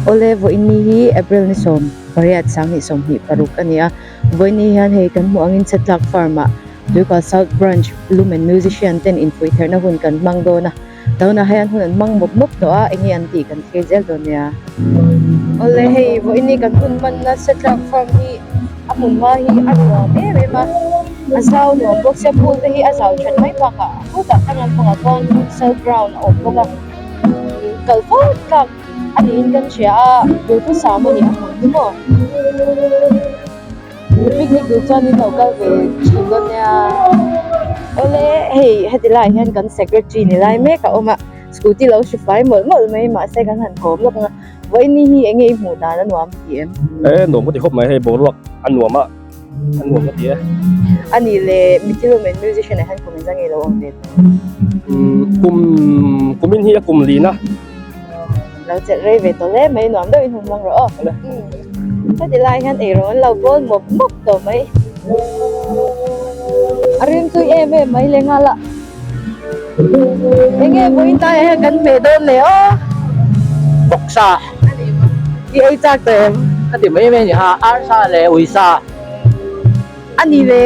Awle vawiin ni hi April ni 18 2026 a ni a, vawiin ni hian hei kan hmuh angin Chhetlak Farm ah Tuikal South Branch Lumen Musician ten infuihtherhna hun kan hmang dawn a. Tunah hian hun an hmang mawp mawp tawh a, enge an tih kan thlir zel dawn nia. Awle hei vawiin hi kan hun hmanna Setlak farm hi a hmun hma hi a nuam em em a, a zau nuam bawk sia pool te hi a zau that mai bakah khutah khan an pangah khuan futsal ground a awm bawk a, kal fo tlak a niin kan hria a, duhthusam a ni a hmun hi maw. Picnic duh chuan in lo kal ve thin dawn nia. Awle hei heti laiah hian kan secretary ni lai mek a awm a scooty lo hri fai mawlh mawlh mai mahse kan han kawm lawk ang a vawiin hi eng nge i hmuh dan a nuam ti em? E nuam ka ti khawp mai hei boruak a nuam a a nuam ka ti e. A nih le Mithi Lumen musician ah hian kum engzah nge i lo awm ve tawh? Umm kum kumin hi a kum lin a. Lo chelh rei ve tawh hle mai nuam deuh in hun hmang rawh aw. Heti lai hian eirawng an lo bawl mawp mawp tawh mai. A rim tui em em mai leh nghal a. Enge vawiin tlaiah hian kan hmeh dawn leh aw. Vawksa. I ei chak tawh em? Ka ti mai mai a ni a, arsa leh uisa. A ni le,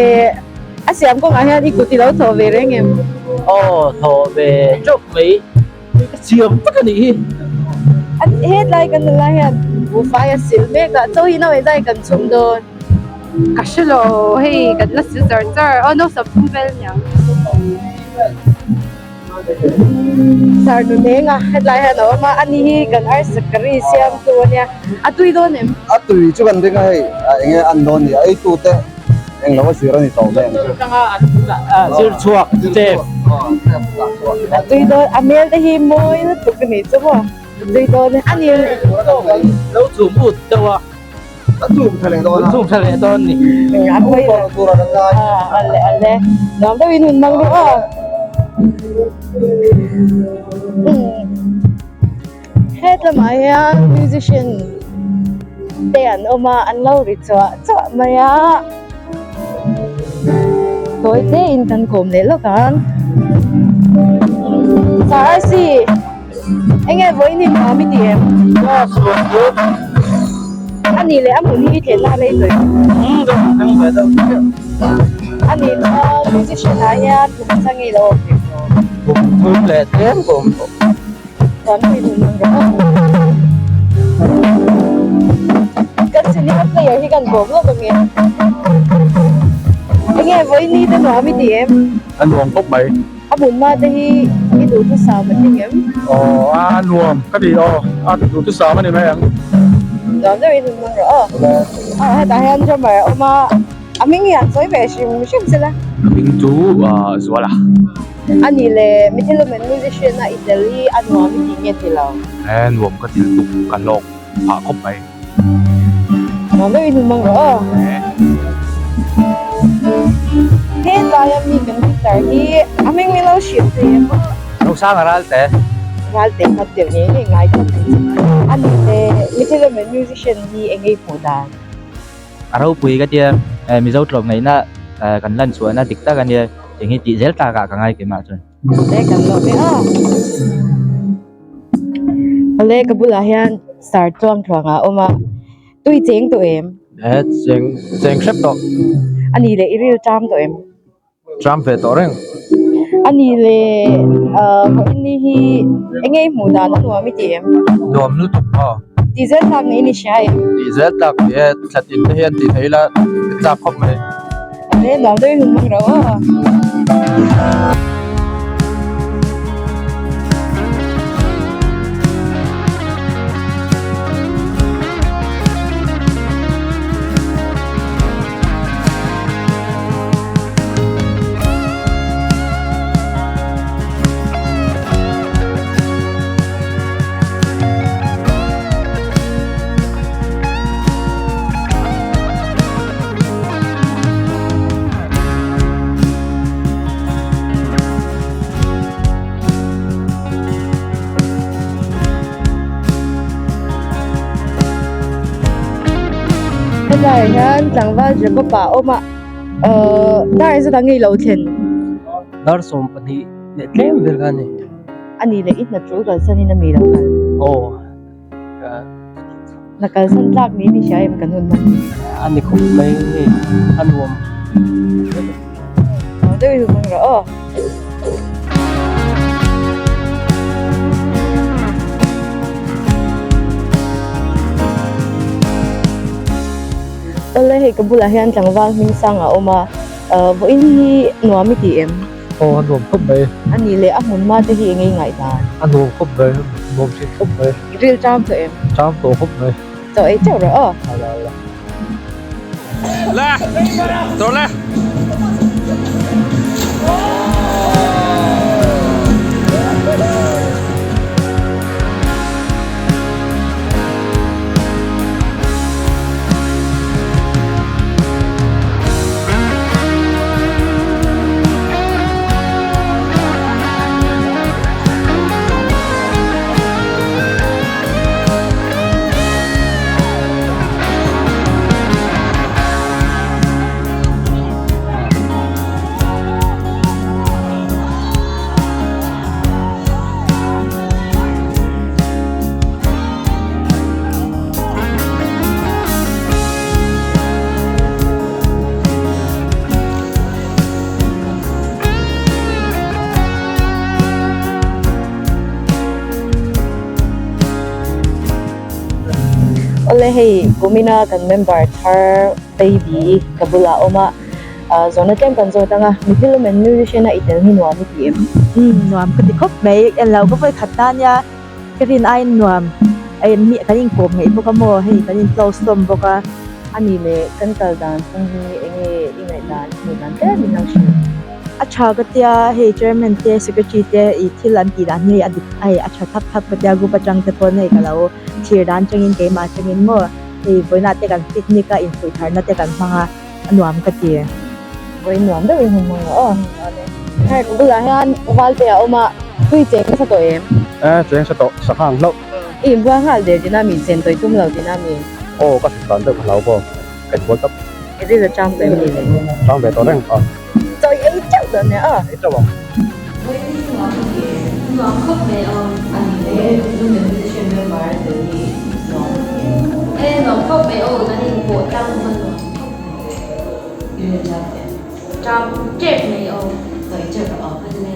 a siam kawngah hian i kut i lo thawh ve reng em? Aw, thawh ve teuh mai. Thiam tak a nih hi. Hetlai kan nula hian buhfai a sil mek a, chaw hi nauei zai kan chhum dawn. Ka hre lo, hei kan la sil char char, aw no sap thum vel aniang. Sar nu neng a, hetlai hian a awm a, ani hi kan arsa curry siam tu ania, a tui dawn em? A tui chu kan ring a hei, eng nge an dawn ni, a eitu te. Eng lo a zir a ni tawh vel. Zir chhuak chef. A tui dawn a hmel te hi mawi lutuk a ni chu maw tui dawn a ni. Lo chhum ut deuh a. A chhum tha leh dawn a. Chhum tha leh dawn ni. A pawi lo. A le a le. Nuam deuh in hun hmang ru aw. Hetlamah hian musician te an awm a an lo ri chuah chuah mai a tawi te in kan kawm leh lawk ang Sir enge vawiin hi nuam i ti em? A nih leh a hmun hi i thlen na rei tawh em? A nih chuan musician ah hian kum chang i lo awm ve tawh. Kum thum leh tlem ka awm tawh. Kan senior player hi kan bawm lawk ange. Enge vawiin te nuam i ti em? A nuam khawp mai. A hmunhma te hi i duhthusam a tling em? Aw a nuam ka ti aw a duhthusam a ni mai ang. Nuam deuh in hun hmang rawh aw. Aw hetah hian drummer a awm a, a hming hi an sawi ve hrim hrim sela. A hming chu Zuala. A nih le, Mithilumen musician a i tel hi a nuam i tih nge ti lo? E nuam ka ti lutuk, ka hlawk phah khawp mai. Nuam deuh in hun hmang rawh aw. Hetlai a mi kan guitar hi a hming min lo hrilh thei em aw? Rosanga Ralte. Ralte kha tel ngei ngei ngai khawp mai chu. A nih le, Mithilumen musician hi eng nge i hmuh dan? A ropui ka tia, Mizo tlawmngaihna kan lan chhuahna dik tak a nia, eng hi tih zel tlakah ka ngai keimah chuan. Awle kan lawm e aw. Awle ka bulah hian sar tluang tluang a awm a, tui cheng tawh em? E cheng cheng hrep tawh. A nih leh i ril ṭam tawh em? Ṭam ve tawh reng. A nih leh vawiin ni hi eng nge i hmuh dan a nuam i ti em? Nuam lutuk aw. Tih zel tlak niin i hria em? Tih zel tlak ni e, thla tin te hian tih theih ila ka chak khawp mai. Awle nuam deuhin hun hmang ro aw. Helai hian tlangval Jacob a awm a ahh dar zat ang nge ilo thlen? Dar 12 leh tlem vel kha a ni. A ni leh i hna tul kalsan in a mi lo kal? Aw ka. Hna kalsan tlak niin i hria em kan hun hman hi? A ni khawp mai hei a nuam. Nuam deuh i hmang rawh aw. Awle hei ka bulah hian tlangval hming sang a awm a, vawiin hi nuam i ti em? Aw a nuam khawp mai. A nih leh a hmun hma te hi eng ei ngaih dan? A nuam khawp mai, nuam thin khawp mai. I ril ṭam tawh em? Ṭam tawh khawp mai. Chaw ei teuh rawh aw. A la la. Le, tawh le. Awle hei kumina kan member thar baby ka bulah a awm a zawhna tlem kan zawt ang a Mithil men musician a i tel hi nuam i ti em? Umm nuam ka ti khawp mai en lo ka vawi khat ta nia ka rin aiin nuam mi kan inkawm ngeih bawk a maw hei kan in close hlawm bawk a. A ni leh kan kal dan phung hi enge i ngaih dan i hmuh dan tlem in lo hrilh. A tha ka tia hei chairman te secretary te ih thil an tih dan hi a dik hei a tha thap thap ka tia group atang te pawn hei ka lo thlir dan changin keimah changin maw hei vawiinah te kan picnic a infuih tharna te kan hmang a a nuam ka ti. Vawiin nuam deuhin hun hmang rawh aw. Hei ka bulah hian Valte a awm a, tui cheng nasa tawh em? E cheng sa tawh, sangha ang hlauh. I inbual nghal der tina mi, chen tawih tum lo tina mi. Aw ka hrilh dan deuh ka hlau bawk, ka inbual tap. I ril a cham tawh em ni le? Cham ve tawh reng a. Chawi ei teuh dawn nia aw. Ei teuh ang. Nuam ka ti em? Nuam khawp mai aw. A ni le, Lumen Musician member a tel hi nuam ka ti em? E nuam khawp mai aw, kan inpawh tlang awm a nuam khawp mai. I ril cham em? Cham tep mai aw. Chawi teuh rawh aw. A ni le.